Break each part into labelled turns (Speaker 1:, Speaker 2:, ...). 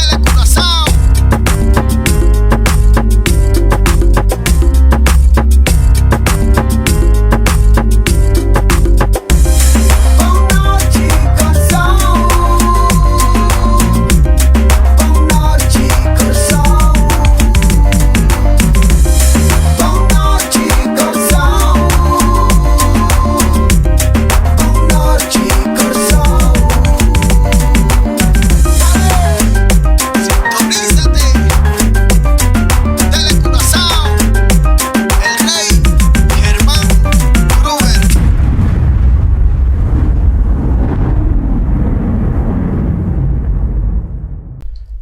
Speaker 1: Telecuraçao. Sintonízate. Telecuraçao. El Rey Germán Gruber.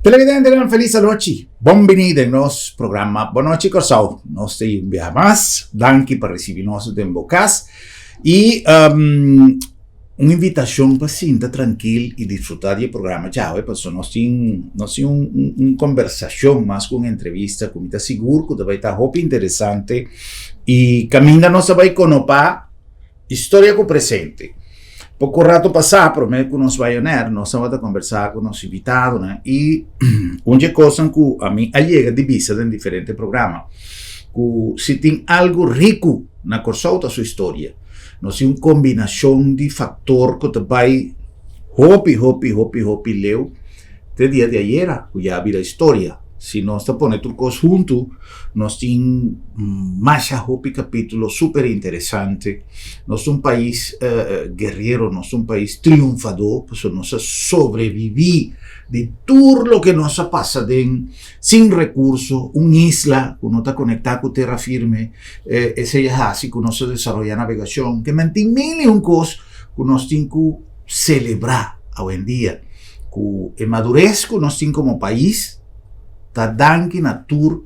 Speaker 2: Televidentenan felis anochi. Bon bini den nos programa Bon Nochi Kòrsou. Nos ta un biaha mas. Danki pa risibi nos den bo kas. I um, un invitashon pa sinta trankil i disfrutá di e programa djawe, pasobra nos tin nos tin un un un kombersashon mas ku un entrevista ku mi ta sigur ku ta bai ta hopi interesante i kaminda nos ta bai konopá historia ku presente. Poko rato pasá promé ku nos bai oner nos tabata kombersá ku nos invitadonan i un dje kosnan ku ami a yega di bisa den diferente programa ku si tin algu riku na Kòrsou ta su historia. Nos tin un kombinashon di faktor ku ta bai hopi, hopi, hopi, hopi leu te dia di ayera ku ya a bira historia. Si nos ta pone tur kos huntu, nos tin masha hopi kapítulo super interesante. Nos ta un pais guerrero, nos ta un pais triunfadó, pasobra nos a sobreviví di tur loke nos a pasa den sin rekurso, un isla ku no ta konektá ku tera firme. Esei a hasi ku nos a desaroyá nabegashon, ke men tin mil i un kos ku nos tin ku selebrá awendia. Ku e madures ku nos tin komo pais ta danki na tur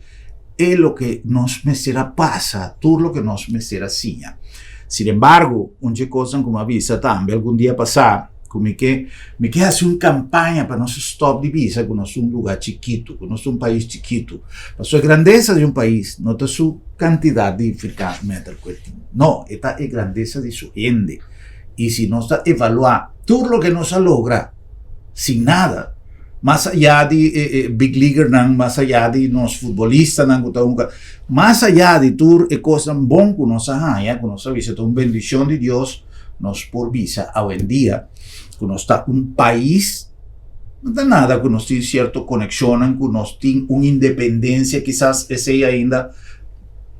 Speaker 2: e loke nos mester a pasa, tur loke nos mester a siña. Sin embargo, un dje kosnan ku mi a bisa tambe algun dia pasá, ku mi ke mi ke hasi un kampaña pa nos stòp di bisa ku nos ta un lugá chikitu, ku nos ta un pais chikitu. Pasobra e grandesa di un pais no ta su kantidat di firkant meter ku e tin. No, e ta e grandesa di su hende. I si nos ta evaluá tur loke nos a logra sin nada, mas ayá di e e big leaguernan, mas ayá di nos futbolistanan ku ta hunga, mas ayá di tur e kosnan bon ku nos a haña, ku nos a bisa ta un bendishon di Dios, nos por bisa awendia ku nos ta un pais, no ta nada ku nos tin sierto konekshonnan, ku nos tin un independensia, kisas esei ainda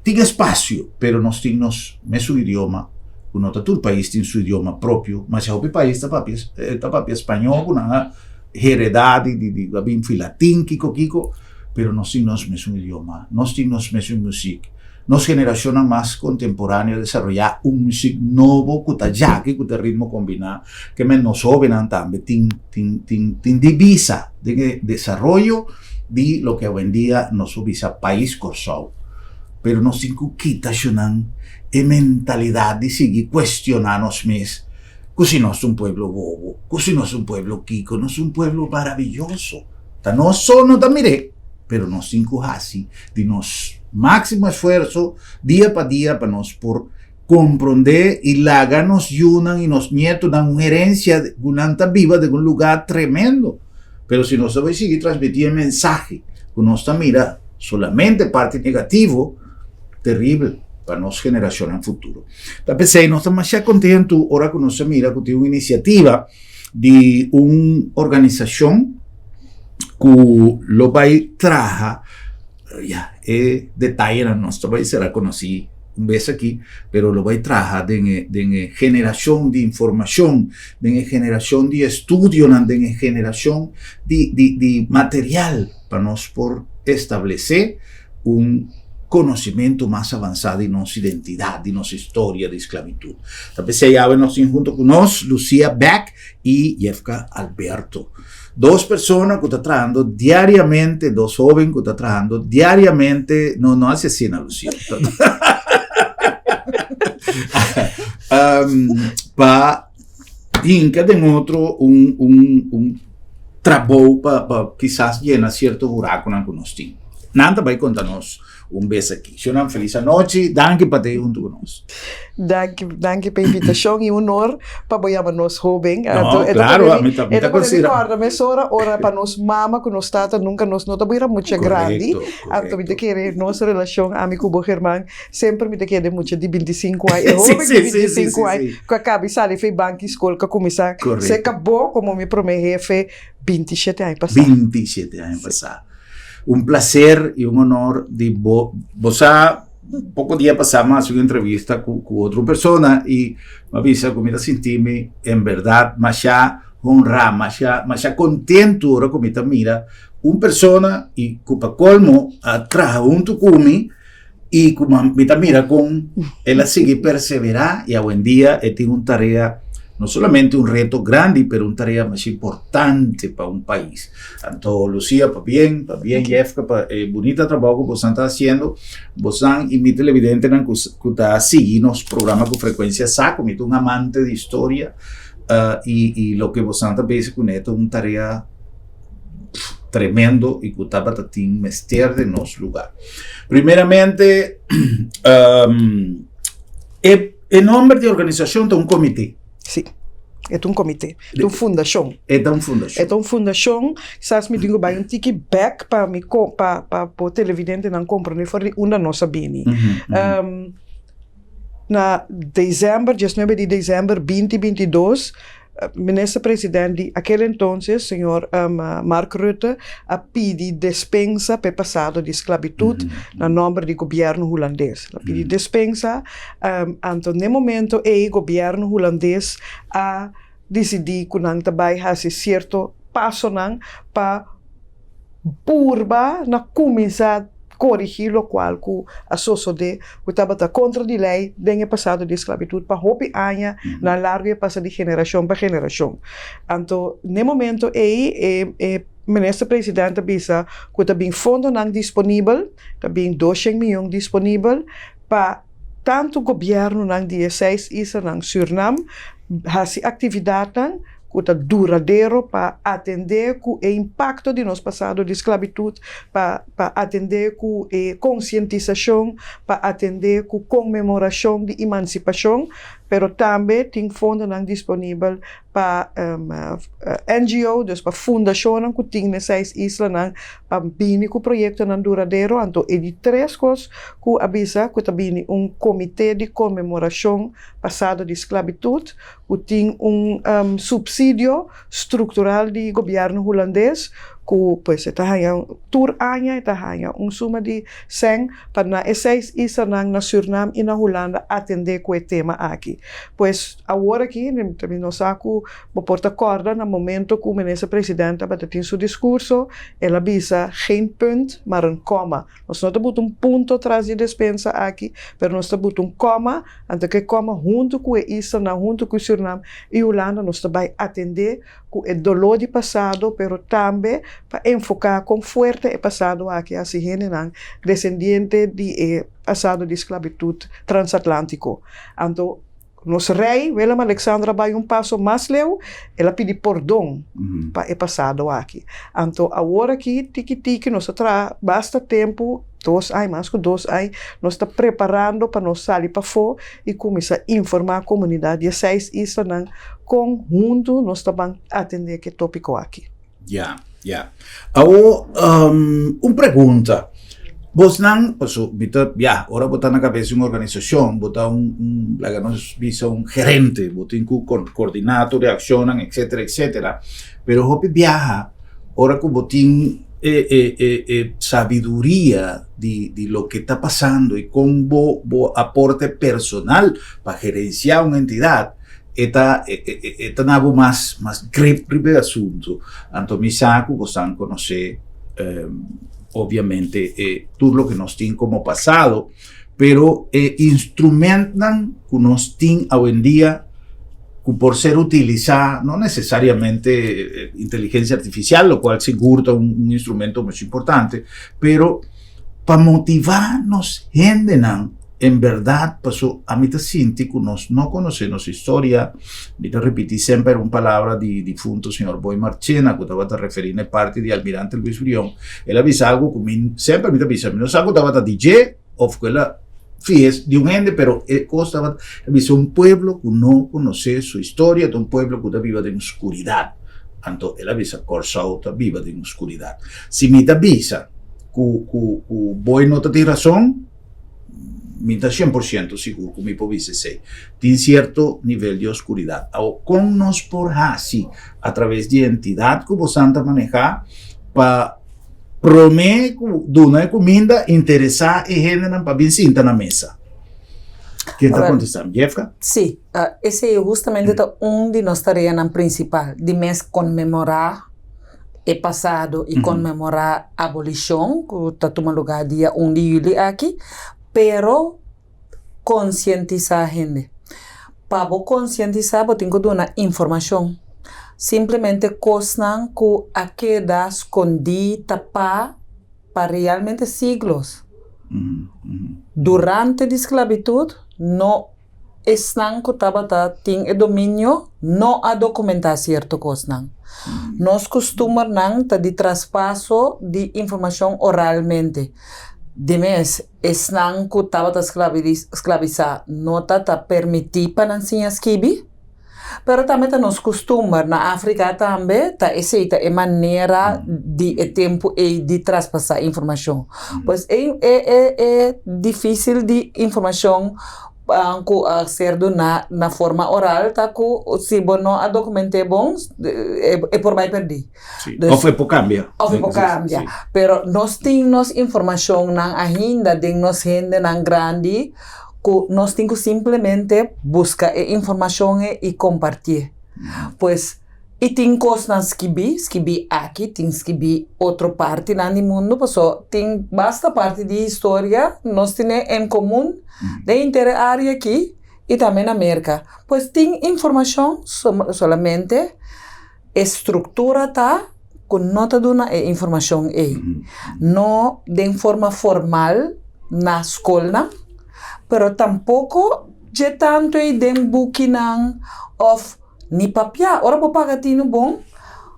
Speaker 2: tin espasio, pero nos tin nos mesun idioma, ku no ta tur pais tin su idioma propio, masha hopi pais ta papia ta papia spañó ku nan a heredá di di di a bin fi latin kiko kiko, pero nos tin nos mesun idioma, nos tin nos mesun musik. Nos generashonnan mas kontemporáneo a desaroyá un musik nobo ku ta djaki ku ta ritmo kombiná, ke men nos hóbennan tambe tin tin tin tin di bisa den e desaroyo di loke awendia nos por bisa pais Kòrsou. Pero nos tin ku kita shunan e mentalidat di sigui kuestioná nos mes ku si nos ta un pueblo bobo, ku si nos ta un pueblo kiko, nos ta un pueblo maraviyoso. Ta nos so no ta mir'é, pero nos tin ku hasi di nos máksimo esfuerso dia pa dia pa nos por komprondé i laga nos yunan i nos nietonan un herensia ku nan ta biba den un lugá tremendo. Pero si nos ta bai sigui transmití e mensahe ku nos ta mira solamente parti negativo, teribel pa nos generashonnan futuro. Ta p'esei nos ta masha kontentu ora ku nos ta mira ku tin un inisiativa di un organisashon ku lo bai traha, ya, e detayenan nos ta bai sera konosí un bes aki, pero lo bai traha den e den e generashon di informashon, den e generashon di estudionan, den e generashon di di di material pa nos por establesé un conocimento mas avanzá di nos identidad, di nos historia di esclavitud. Ta p'esei awe nos tin hunto cu nos Lucia Beck y Jefka Alberto. Dos persona cu ta trahando diariamente, dos hoben cu ta trahando diariamente, no, no haci asina Lucia, pa hinca den otro un, un, un trabou pa, pa kisas yena cierto buraconan cu nos tin. Nan ta bai conta nos. Un bes aki. Shonnan felis anochi, danki pa ta huntu ku nos.
Speaker 3: Danki, danki pa invitashon i honor pa bo yama nos hoben.
Speaker 2: No, klaro, mi ta, mi ta konsidera.
Speaker 3: Kòrda mesora ora pa nos mama ku nos tata nunka nos no ta bira mucha grandi. Anto mi ta kere nos relashon ami ku bo German semper mi ta kere mucha di 25 aña. E hoben di 25 aña ku a kabi sali for e banki skol ku a kuminsá seka bo komo mi promé hefe 27 aña pasá.
Speaker 2: 27 aña pasá. Un placer y un honor di bo, bo sa poco dia pasá mi a haci un entrevista cu cu otro persona y mi a bisa cu mi ta sinti mi en berdad masha honra, masha masha contento ora cu mi ta mira un persona y cu pa colmo a traha hunto cu mi y cu mi ta mira con el a sigui persevera y awendia e tin un tarea no solamente un reto grandi pero un tarea mas importante pa un pais. Anto Lucia pabien, pabien Jefka pa e bunita trabou cu bosan ta haciendo, bosan y mi televidentenan cu cu ta sigui nos programa cu frecuencia sa cu mi ta un amante di historia y y loke bosan ta bezig cune ta un tarea tremendo y cu tabata tin mester den nos lugar. Primeramente, e, e nomber di organisacion ta un comité.
Speaker 3: Sí, e ta un comité, e ta un fundacion.
Speaker 2: E ta un fundacion.
Speaker 3: E ta un fundacion, kisas mi tin cu bay un tiki back pa mi pa pa bo televidentenan comprende for di unda nos a bini. Na december, 19 di december 2022, Minister president di aquel entonces, señor Mark Rutte, a pidi despensa pa e pasado di sclavitud na nomber di gobierno Hulandes. El a pidi despensa, anto n'e momento ey gobierno Hulandes a dicidi cu nan ta bay haci cierto pasonan pa purba na cuminsa corigi locual cu a sosode cu tabata contra di ley den e pasado di esclavitud pa hopi aña nan largo y a pasa di generacion pa generacion. Anto n'e momento ey e e minister president a bisa cu ta bin fondonan disponibel, ta bin 200 miyon disponibel pa tanto gobiernonan di e seis islanan Surnam haci actividadnan ku ta duradero pa atendé ku e impakto di nos pasado di sklabitut, pa pa atendé ku e konsientisashon, pa atendé ku konmemorashon di emansipashon, pero tambe tin fondonan disponibel pa NGO, dus pa fundashonnan ku tin na e seis islanan pa bini ku proyektonan duradero. Anto e di tres kos ku a bisa ku ta bini un komité di konmemorashon pasado di sklabitut ku tin un supsidio struktural di gobièrnu hulandes ku pues e ta haña tur aña e ta haña un suma di sèn pa na e seis islanan na Sürnam i na Hulanda atendé ku e tema aki. Pues awor aki mi no sa ku bo por ta kòrda na momento ku minister president tabata tin su diskurso el a bisa geen punt maar een komma. Nos no ta buta un punto tras di e despensa aki, pero nos ta buta un kòma, anto ku e kòma huntu ku e islanan, huntu ku Surinam i Hulanda nos ta bai atendé ku e doló di pasado, pero tambe pa enfoká kon fuerte e pasado aki hasi hendenan desendiente di e pasado di sklabitut transatlántiko. Anto nos rei Willem Alexander a bai un paso mas leu, el a pidi pordon pa e pasado aki. Anto awor aki tiki tiki nos a traha basta tempu, 2 aña, mas ku 2 aña, nos ta preparando pa nos sali pafó i kuminsá informá komunidat di e seis islanan kon huntu nos ta ban atendé ku e tópiko aki.
Speaker 2: Ya, ya. Awor, un pregunta. Bosnan, paso mi ta, ya, ora bo ta na kabes di un organisashon, bo ta un, un, laga nos bisa un gerente, bo tin ku koordiná tur e akshonnan, etcetera, etcetera. Pero hopi biaha, ora ku bo tin e, e, e, e sabiduria di, di loke ta pasando i kon bo, bo aporte personal pa gerensiá un entidat, e ta e ta na bo mas mas grip riba e asuntu. Anto mi sa ku bosan konosé obviamente e tur loke nos tin komo pasado, pero e instrumentnan ku nos tin awendia ku por ser utilisá, no nesesariamente inteligensia artifisial, lokual sigur ta un instrumento mucho importante, pero pa motivá nos hendenan. En berdad, paso ami ta sinti cu nos no conoce nos historia. Mi ta ripiti semper un palabra di difunto señor Boy Marchena cu tabata referi na e parti di Almirante Luis Brion. El a bisa algo cu mi semper mi ta bisa, mi no sa cu tabata di dje of cu el a fies di un hende, pero e cos tabata, el a bisa un pueblo cu no conoce su historia ta un pueblo cu ta biba den oscuridad. Anto el a bisa Corsou ta biba den oscuridad. Si mi ta bisa cu cu cu Boy no ta tin razon, Mi ta 100% sigur ku mi por bisa esei. Tin sierto nivel di oskuridat. Awor, kon nos por hasi atraves di e entidat ku bosan ta manehá pa promé ku duna e kuminda interesá e hendenan pa bin sinta na mesa? Ken ta kontestá? Jefka?
Speaker 4: Sí, esei hustamente ta un di nos tareanan prinsipal, di mes konmemorá e pasado y conmemora abolicion cu ta tuma lugar dia un di juli aki, pero concientisa hende. Pa bo concientisa bo tin cu duna informacion. Simplemente cosnan cu a keda scondi, tapa pa realmente siglos. Durante di sclavitud no. Esnan ku tabata tin e dominio no a dokumentá sierto kosnan. Nos kustumbernan ta di traspaso di informashon oralmente. Di mes, esnan ku tabata sklabisá no ta ta permití pa nan siña skibi. Pero tambe ta nos kustumber. Na Afrika tambe ta esei ta e manera di e tempu ei di traspasá informashon. Pues e e e e difísil di informashon ku a ser duná na forma oral ta ku si bo no a dokument'é bon e por bai pèrdí.
Speaker 2: Sí, òf e por kambia.
Speaker 4: Òf e por kambia. Pero nos tin nos informashonnan ainda den nos hendenan grandi ku nos tin ku simplemente buska e informashon ei i kompartié. Pues, i tin kosnan skibí, skibí aki, tin skibí otro partinan di mundu, paso tin basta parti di historia nos tene en komun den henter e área aki i tambe na Merka. Pues tin informashon solamente E struktura ta ku no ta duna e informashon ei, no den forma formal na skolnan, pero tampoko dje tantu ei den bukinan òf ni papia. Ora bo paga tinu bon,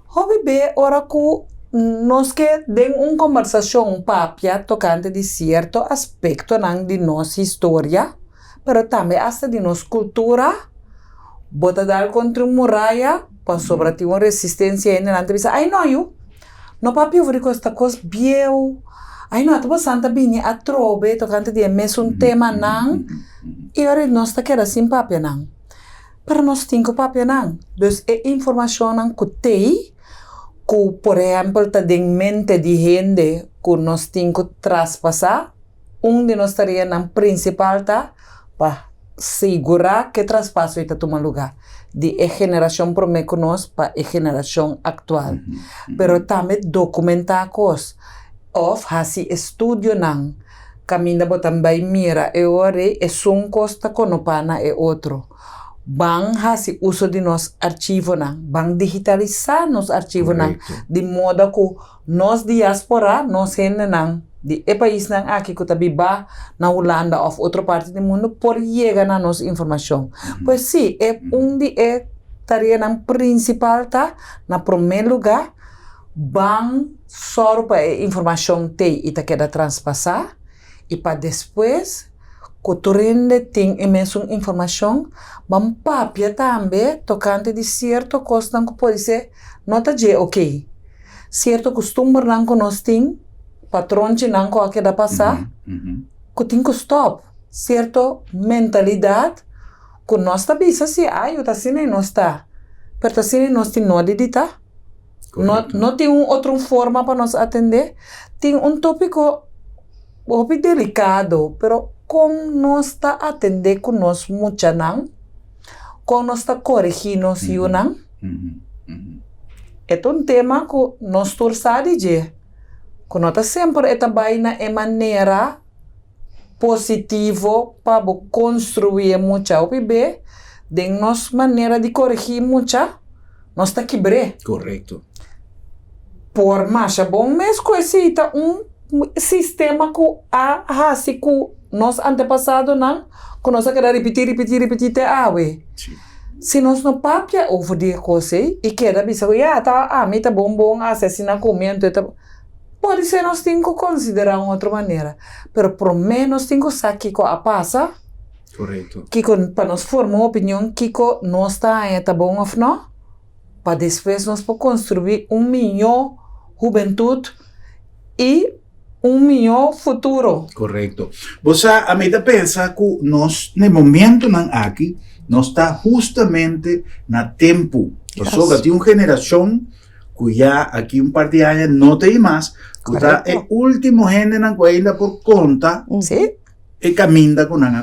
Speaker 4: hopi be ora ku nos ke den un kombersashon papia tokante di sierto aspektonan di nos historia, pero tambe asta di nos kultura. Bo ta dal kontra un muraya pasobra tin un resistensia hendenan ta bisa ay no yu no papia over di kos ta kos bieu ay no ata bosan ta bini atrobe tokante di e mesun temanan i ora nos ta keda sin papia nan pero nos tin ku papia nan dus e informashonnan ku tei ku por ehèmpel ta den mente di hende ku nos tin ku traspasá. Un di nos tareanan prinsipal ta pa sigurá ku e traspaso ei ta tuma lugá di e generashon promé ku nos pa e generashon aktual. Pero tambe dokumentá kos òf hasi estudionan kaminda bo ta bai mira e ora ei esun kos ta konopá na e otro. Ban hasi uso di nos archivonan, ban digitalisá nos archivonan di moda ku Nos diaspora, nos hendenan di e paisnan aki ku ta biba na Hulanda òf otro parti di mundu por yega na nos informashon. Pues sí, e un di e tareanan prinsipal ta, na promé lugá, ban sòru pa e informashon t'ei i ta keda traspasá i pa despues ku tur hende tin e mesun informashon, ban papia tambe tokante di sierto kosnan ku podisé no ta dje okey. Sierto kustumbernan ku nos tin, patronchinan ku a keda pasá, ku tin ku stòp. Sierto mentalidat ku nos ta bisa si, ay, ta asina i nos ta, pero ta asina i nos tin nodi di ta. No, no tin un otro forma pa nos atendé. Tin un tópiko hopi delikado, pero kon nos ta atendé ku nos muchanan, kon nos ta koregí nos yunan? E ta un tema ku nos tur sa di dje, ku no ta semper e ta bai na e manera positivo pa bo konstruí e mucha. Hopi be den nos manera di koregí mucha, nos ta kibr'é.
Speaker 2: Korekto.
Speaker 4: Por masha bon mes ku esei ta un sistema ku a hasi ku. nos antepasadonan ku nos a keda ripití, ripití, ripití te awe. Si nos no papia over di e kos ei i keda bisa ku ya ta ami ta bon bon hasi asina ku mi anto e ta podisé nos tin ku konsiderá un otro manera pero promé nos tin ku sa kiko a pasa kiko pa nos forma un opinion kiko nos ta haña ta bon òf no pa despues nos por konstruí un mihó hubentut i un mihó futuro.
Speaker 2: Korekto. Bo sa, ami ta pensa ku nos na e momentunan aki nos ta hustamente na tempu. Pasobra tin un generashon ku ya aki un par di aña no ta ei mas, ku ta e último hendenan ku ainda por konta e kaminda ku nan a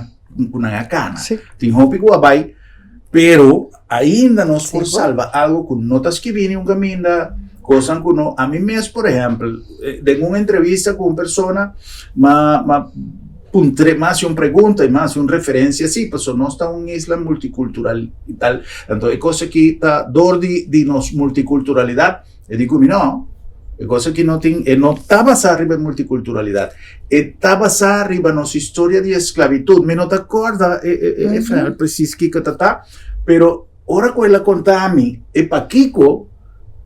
Speaker 2: ku nan a kana. Tin hopi ku a bai, pero ainda nos por salba algo ku no ta skibí ni un kaminda, kosnan ku no, ami mes por ehèmpel, den un entrevista ku un persona, m'a m'a puntr'é, m'a hasi un pregunta i m'a hasi un referensia así, pasobra nos ta un isla multikultural i tal, anto e kos aki ta dor di di nos multikulturalidat. E di ku mi no, e kos aki no tin, e no ta basá riba e multikulturalidat, e ta basá riba nos historia di esklabitut. Mi no ta kòrda e e e final presis kiko ta ta, pero ora ku el a konta mi e pakiko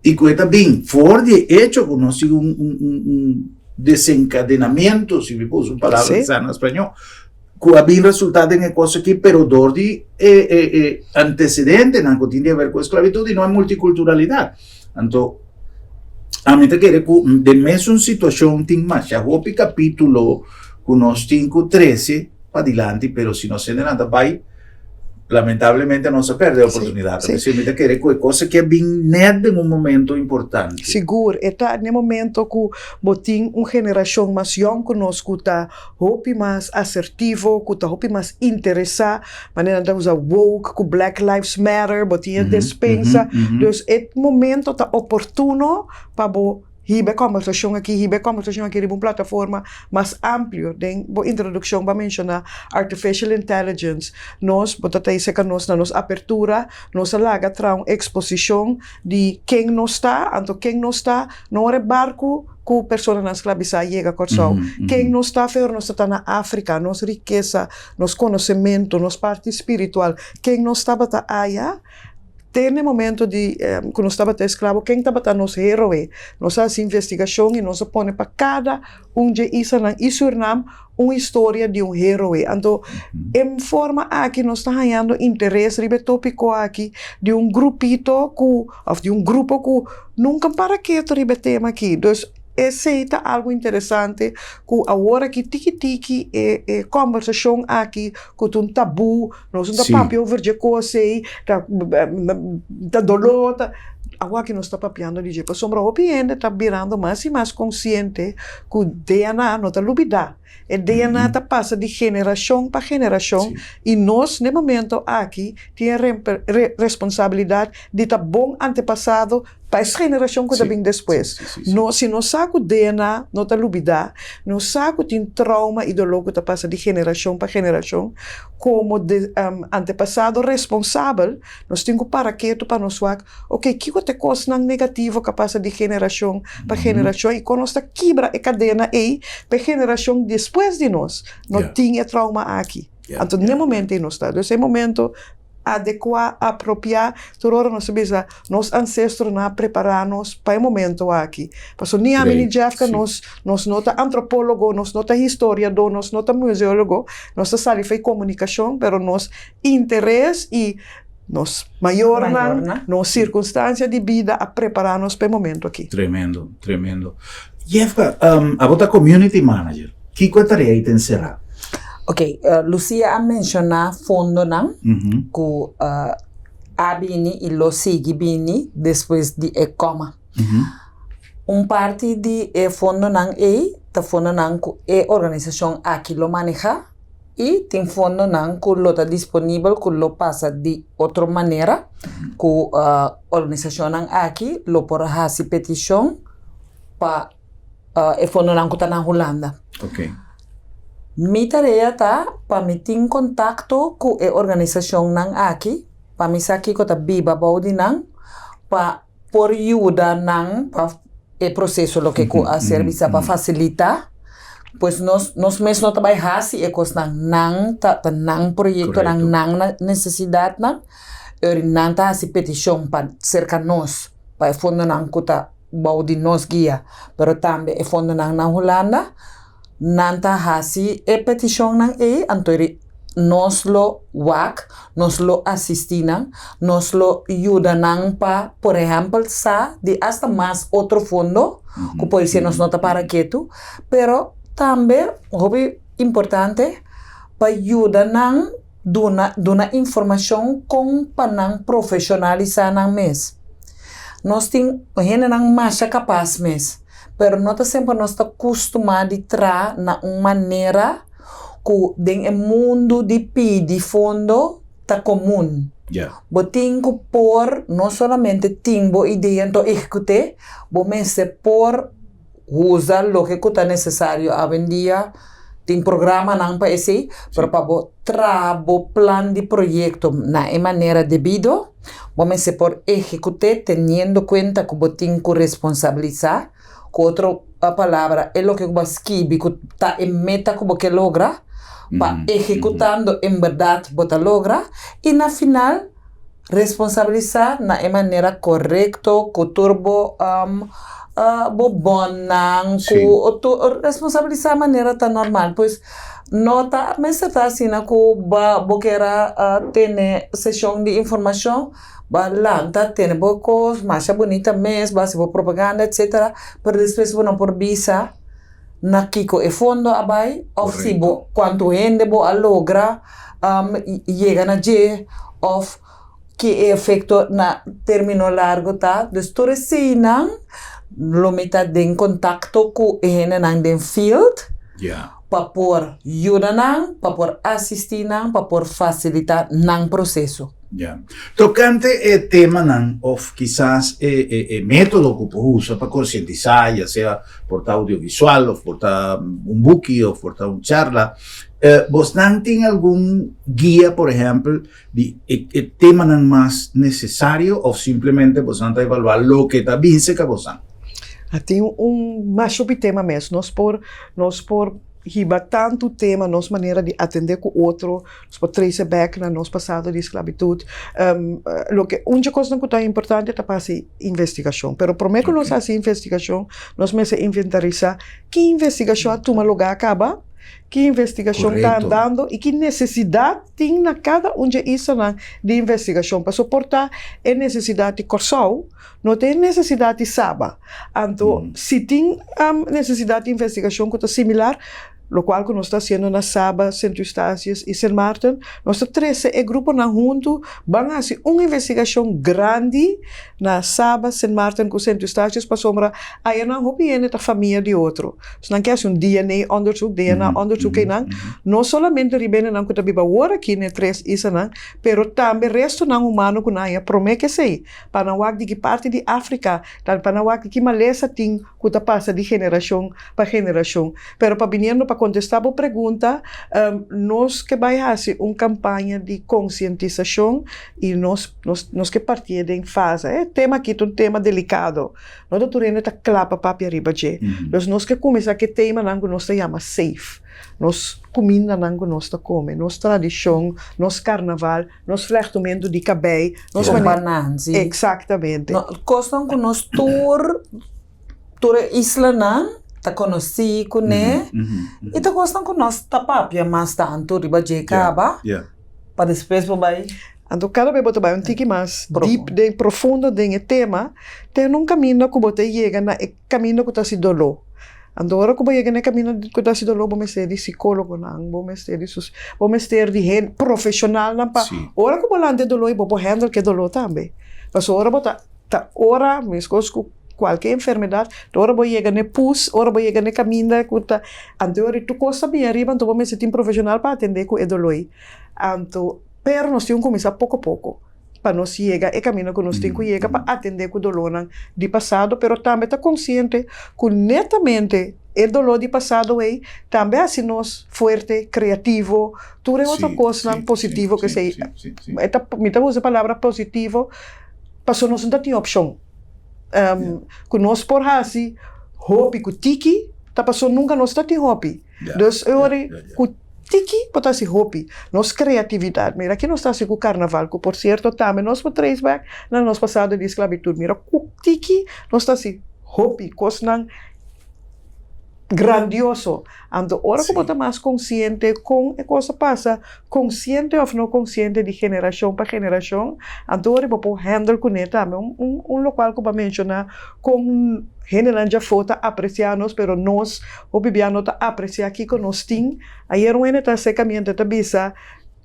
Speaker 2: i ku e ta bin for di e echo ku nos tin un un un un desenkadenamentu, si mi por usa un palabra kisas na spañó, ku a bin resultá den e kos aki, pero dor di e e e antesedentenan ku tin di haber ku esklabitut i no e multikulturalidat. Anto, ami ta kere ku den mesun situashon tin masha hopi kapítulo ku nos tin ku trese padilanti, pero si nos hendenan ta bai, lamentablemente nos a pèrdè e oportunidat.
Speaker 3: Sí,
Speaker 2: sí. Mi ta kere ku e kos aki a bin nèt den un momento importante.
Speaker 3: Sigur, e ta n'e momento ku bo tin un generashon mas yòn ku nos ku ta hopi mas asertivo, ku ta hopi mas interesá, manera nan ta usa woke ku Black Lives Matter, bo tin e despensa. Dus e momento ta oportuno pa bo hiba e kòmbersashon aki, hiba e kòmbersashon aki riba un plataforma mas amplio. Den bo introdukshon bo a menshoná artificial intelligence. Nos, bo ta ta esei ka nos na nos apertura, nos a laga traha un eksposishon di ken nos ta, anto ken nos ta, no ora e barku ku personanan sklabisá yega Kòrsou. Ken nos ta fe ora nos ta ta na Afrika, nos rikesa, nos konosementu, nos parti spiritual, ken nos tabata aya te na e momento di ku nos tabata esklabo, ken tabata nos héroe. Nos a hasi investigashon i nos a pone pa kada un dje islanan i Sürnam un historia di un héroe. Anto e forma aki nos ta hañando interes riba e tópiko aki di un grupito ku òf di un grupo ku nunka para ketu riba e tema aki. Dus esei ta algu interesante ku awor aki tiki tiki e e kòmbersashon aki ku ta un tabú, nos no ta papia over dje kos ei, ta ta doló, ta awor aki nos ta papiando di dje pasobra hopi hende ta birando mas i mas konsiente ku DNA no ta lubidá. E DNA ta pasa di generashon pa generashon i nos n'e momento aki tin e responsabilidat di ta bon antepasado pa es generashon ku ta bin despues. No, si nos sa ku DNA no ta lubidá, nos sa ku tin trauma i doló ku ta pasa di generashon pa generashon, komo antepasado responsabel nos tin ku para ketu pa nos wak, Ok, kiko ta e kosnan negativo ku a pasa di generashon pa generashon i kon nos ta kibra e kadena ei pa e generashon despues di nos no tin e trauma aki? Anto n'e momento ei nos ta. Dus e momento adekuá, apropiá, tur ora nos ta bisa nos ansestronan a prepará nos pa e momento aki. Pasobra ni ami ni Jefka nos nos no ta antropólogo, nos no ta historiadó, nos no ta museólogo, nos ta sali for e komunikashon, pero nos interes i Nos mayornan, nos sirkunstansia di bida a prepará nos pa e momento aki.
Speaker 2: Tremendo, tremendo. Jefka, abo ta community manager. Kiko e tarea ei ta enserá?
Speaker 4: Ok, Lucia a menshoná fondonan ku a bini i lo sigui bini despues di e kòma. Un parti di e fondonan ei ta fondonan ku e organisashon aki lo manehá. I tin fondonan ku lo ta disponibel ku lo pasa di otro manera ku organisashonnan aki lo por hasi petishon pa e fondonan ku ta na Hulanda. Mi tarea ta pa mi tin kontakto ku e organisashonnan aki pa mi sa kiko ta biba bou di nan pa por yuda nan pa e proseso loke ku a ser bisa pa fasilitá. Pues nos nos mes no ta bai hasi e kosnan, nan ta ta nan proyektonan, nan nesesidatnan, eur nan ta hasi petishon pa serka nos, pa e fondonan ku ta bou di nos guia, pero tambe e fondonan na Hulanda, nan ta hasi e petishonnan ei, anto nos lo wak, nos lo asistí nan, nos lo yuda nan pa, por ehèmpel, sa di asta mas otro fondo ku por ser nos no ta para ketu, pero tambe hopi importante pa yuda nan duna duna informashon kon pa nan profeshonalisá nan mes. Nos tin hendenan masha kapas mes, pero no ta semper nos ta kustumá di traha na un manera ku den e mundu di pidi fondo ta komun. Bo tin ku por no solamente tin bo idea anto ehekut'é, bo mester por usa loke ku ta nesesario. Awendia tin programanan pa esei, pero pa bo traha bo plan di proyekto na e manera debido, bo mester por ehekut'é teniendo kuenta ku bo tin ku responsabilisá. Ku otro palabra, e loke ku bo a skibi ku ta e meta ku bo ke logra, pa ehekutando en bèrdat bo ta logra, i na final responsabilisá na e manera korekto ku tur bo bo bònnan, ku tur responsabilisá manera ta normal. Pues no ta mester ta asina ku bo kier a tene seshon di informashon. Bo a lanta tene bo kos masha bunita mes, bo a hasi bo propaganda etcetera, pero despues bo no por bisa na kiko e fondo a bai of si bo kuantu hende bo a logra yega na dje of ki e efekto na termino largo ta. Dus tur eseinan lo mi ta den kontakto ku e hendenan den field pa por yuda nan, pa por asisti nan, pa por fasilita nan proseso.
Speaker 2: Ya. Tokante e temanan òf kisas e e e método ku por usa pa konsientisá, ya sea por ta audiovisual òf por ta un buki òf por ta un charla, bosnan tin algun guia, por ehèmpel, di e e temanan mas nesesario òf simplemente bosnan ta evaluá loke ta binse ka bosnan?
Speaker 3: A tin un masha hopi tema mes. Nos por nos por hiba tantu tema, nos manera di atendé ku otro, Nos por trece bek na nos pasado di esclavitud. Loke un dje cosnan cu ta importante ta pa haci investigacion. Pero prome cu nos haci investigacion, nos mester inventarisa ki investigacion a tuma lugar caba, ki investigacion ta andando y ki necesidad tin na cada un dje islanan di investigacion. Pasobra por ta e necesidad di Corsou no ta e necesidad di Saba. Anto si tin necesidad di investigacion cu ta similar, Lokual ku nos ta hasiendo na Saba, Sint Eustatius i Sint Maarten, nos ta trese e gruponan huntu ban hasi un investigashon grandi na Saba, Sint Maarten ku Sint Eustatius pasobra ayanan hopi hende ta famia di otro. So nan ke hasi un DNA onderzoek, DNA onderzoek einan, no solamente riba hendenan ku ta biba awor aki na e tres islanan, pero tambe restonan humano ku nan haña promé ku esei, pa nan wak di ki parti di Afrika, pa nan wak di ki malesa tin ku ta pasa di generashon pa generashon. Pero pa biniendo pa kontestá bo pregunta, nos ke bai hasi un kampaña di konsientisashon i nos nos nos ke partié den fase. E tema aki ta un tema delikado, no ta tur hende ta kla pa papia riba dje. Dus nos ke kuminsá ku e temanan ku nos ta yama safe, nos kumindanan ku nos ta kome, nos tradishon, nos karnaval, nos flèchtumentu di kabei, nos manera. Eksaktamente.
Speaker 4: Kosnan ku nos tur. Tur e islanan ta konosí kuné i ta kosnan ku nos ta papia mas tantu riba dje kaba pa despues bo bai.
Speaker 3: Anto kada bes bo ta bai un tiki mas dip den profundo den e tema te na un kaminda ku bo ta yega na e kaminda ku ta hasi doló. Anto ora ku bo yega na e kaminda ku ta hasi doló bo mester di sikólogonan, bo mester di sus bo mester di hende profeshonalnan pa ora ku bo lanta e doló bo por handle ku e doló tambe. Pasobra ora bo ta ta ora meskos ku. Kualke enfermedat, ta ora bo yega n'e pus, ora bo yega n'e kaminda ku ta, anto ora tur kos ta bin ariba, anto bo mester tin profeshonal pa atendé ku e doló ei. Anto, pero nos tin ku kuminsá poko poko pa nos yega e kaminda ku nos tin ku yega pa atendé ku dolónan di pasado, pero tambe ta konsiente ku netamente e doló di pasado ei tambe hasi nos fuerte, kreativo, tur e otro kosnan positivo ku esei. E ta, mi ta usa e palabra positivo pasobra nos no ta tin opshon. Ku nos por hasi hopi ku tiki ta paso nunka nos ta tin hopi. Dus e ora ku tiki bo ta hasi hopi. Nos kreatividat, mira ki nos ta hasi ku karnaval, ku por sierto tambe nos por trace back na nos pasado di sklabitut. Mira ku tiki nos ta hasi hopi kosnan grandioso. Anto ora ku bo ta mas konsiente kon e kos a pasa, konsiente òf no konsiente di generashon pa generashon, anto ora bo por handle kuné tambe. Un un lokual ku bo a menshoná kon hendenan djafó ta apresiá nos, pero nos hopi bia no ta apresiá kiko nos tin. Ayer un hende ta aserka mi ente ta bisa,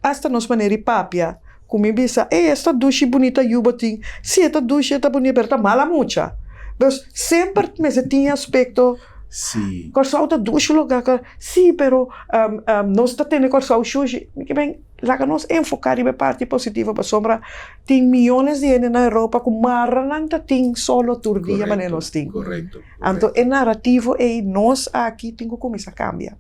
Speaker 3: asta nos manera di papia, ku mi bisa, ey esta dushi bunita yu bo tin, si e ta dushi e ta bunita pero e ta mala mucha. Dus semper mester tin e aspekto.
Speaker 2: Sí.
Speaker 3: Kòrsou ta dushi lugá ka, sí, pero nos ta tene Kòrsou shushi. Mi ke men laga nos enfoká riba e parti positivo pasobra tin miónes di hende na Europa ku mara nan ta tin solo tur dia manera nos tin.
Speaker 2: Korekto, korekto.
Speaker 3: Anto e narativo ei nos aki tin ku kuminsá kambia.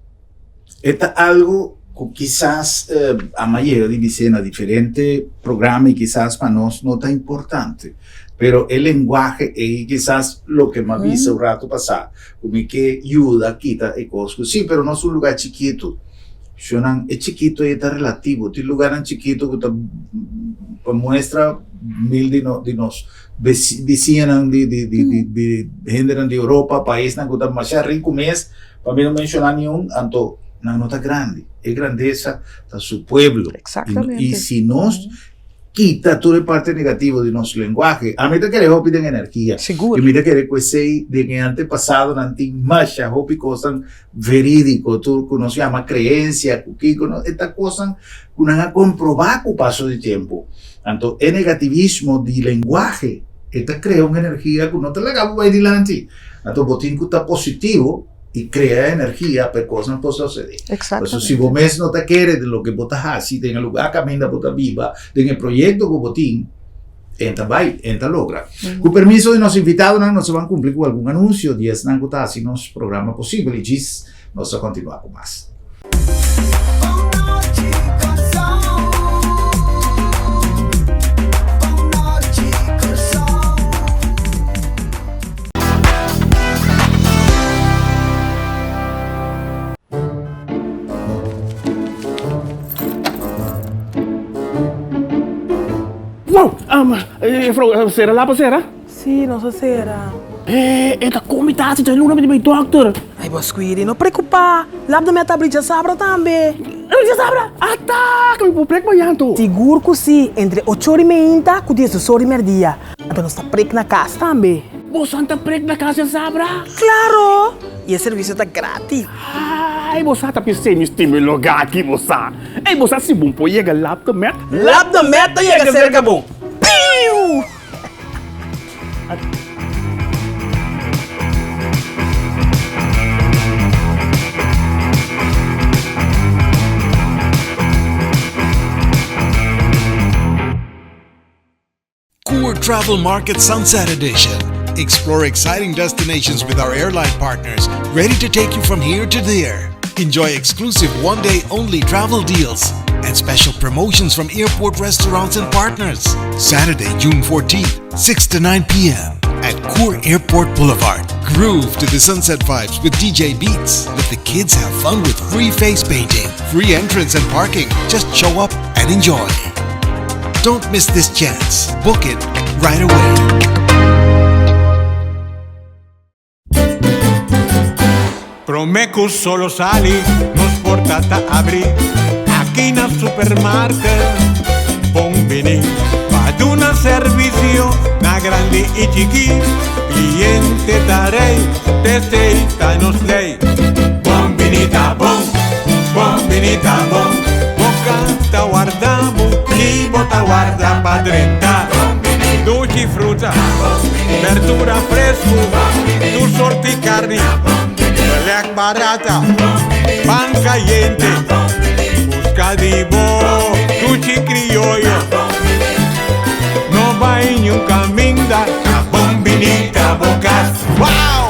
Speaker 2: E ta algu ku kisas a mayoria di bis'é na diferente programa i kisas pa nos no ta importante. Pero e lenguahe ei kisas loke m'a bisa un rato pasá, ku mi ke yuda kita e kos ku sí, pero nos un lugá chikitu. Shonnan, e chikitu ei ta relativo. Tin lugánan chikitu ku ta pa muestra mil di no di nos bisiñanan di di di di di hendenan di Europa, paisnan ku ta masha riku mes, pa mi no menshoná niun, anto nan no ta grandi. E grandesa ta su pueblo.
Speaker 3: Exactamente.
Speaker 2: I si nos kita tur e parte negativo di nos lenguahe. Ami ta kere hopi den energia.
Speaker 3: Sigur.
Speaker 2: I mi ta kere ku esei den e antepasadonan tin masha hopi kosnan verídiko, tur ku nos yama kreensia, ku kiko, no, e ta kosnan ku nan a komprobá ku paso di tempu. Anto e negativismo di lenguahe e ta krea un energia ku no ta laga bo bai dilanti. Anto bo tin ku ta positivo. i krea energia pa e kosnan por sosodé.
Speaker 3: Exactamente.
Speaker 2: Pasobra si bo mes no ta kere den loke bo ta hasi, den e lugá kaminda bo ta biba, den e proyekto ku bo tin, en ta bai, en ta logra. Ku permiso di nos invitadonan nos a ban kumpli ku algun anunsio di esnan ku ta hasi nos programa posibel i djis nos ta kontinuá ku mas.
Speaker 5: Wow! Juffrouw, sera lapa sera?
Speaker 6: Sí, nos a sera.
Speaker 5: Eh, e ta komi tasi dje luna mi ta bai dokter.
Speaker 6: Ay, bo Squeedy, no preokupá. Lap mi a ta abri djasabra tambe.
Speaker 5: Abri djasabra? Ata! Ku mi por prek mañan anto?
Speaker 6: Sigur ku sí, entre ocho ora i meinta ku diesdos ora i merdia. Anto nos ta prek na kas tambe.
Speaker 5: Bosan ta prek na kas djasabra?
Speaker 6: Klaro! I e servisio ta gratis.
Speaker 5: Ay, bo sa ta pis'é mi stima e lugá aki, bo sa. Ey, bo sa si bon por yega Lap de Met?
Speaker 6: Lap de Met ta yega serka bo. Piu!
Speaker 1: Coor Travel Market Sunset Edition. Explore exciting destinations with our airline partners, ready to take you from here to there. Enjoy exclusive one day only travel deals and special promotions from airport restaurants and partners. Saturday, June 14th, 6 to 9 p.m. at Coor Airport Boulevard. Groove to the sunset vibes with DJ Beats. Let the kids have fun with free face painting, free entrance and parking. Just show up and enjoy. Don't miss this chance. Book it right away.
Speaker 7: Promé ku solo sali, nos porta ta abrí aki na supermarket. Bon biní pa duna servisio na grandi i chikí. Kliente ta rei, t'esei ta nos lei. Bon biní ta bon, bon biní ta bon. Bo kas ta warda bo i bo ta warda pa drenta. Dushi fruta, berdura fresku, tur sorti karni, belèk barata, pan kayente. Buska di bo dushi krioyo, no bai niun kaminda, ta bon bini ta bo kas. Wow!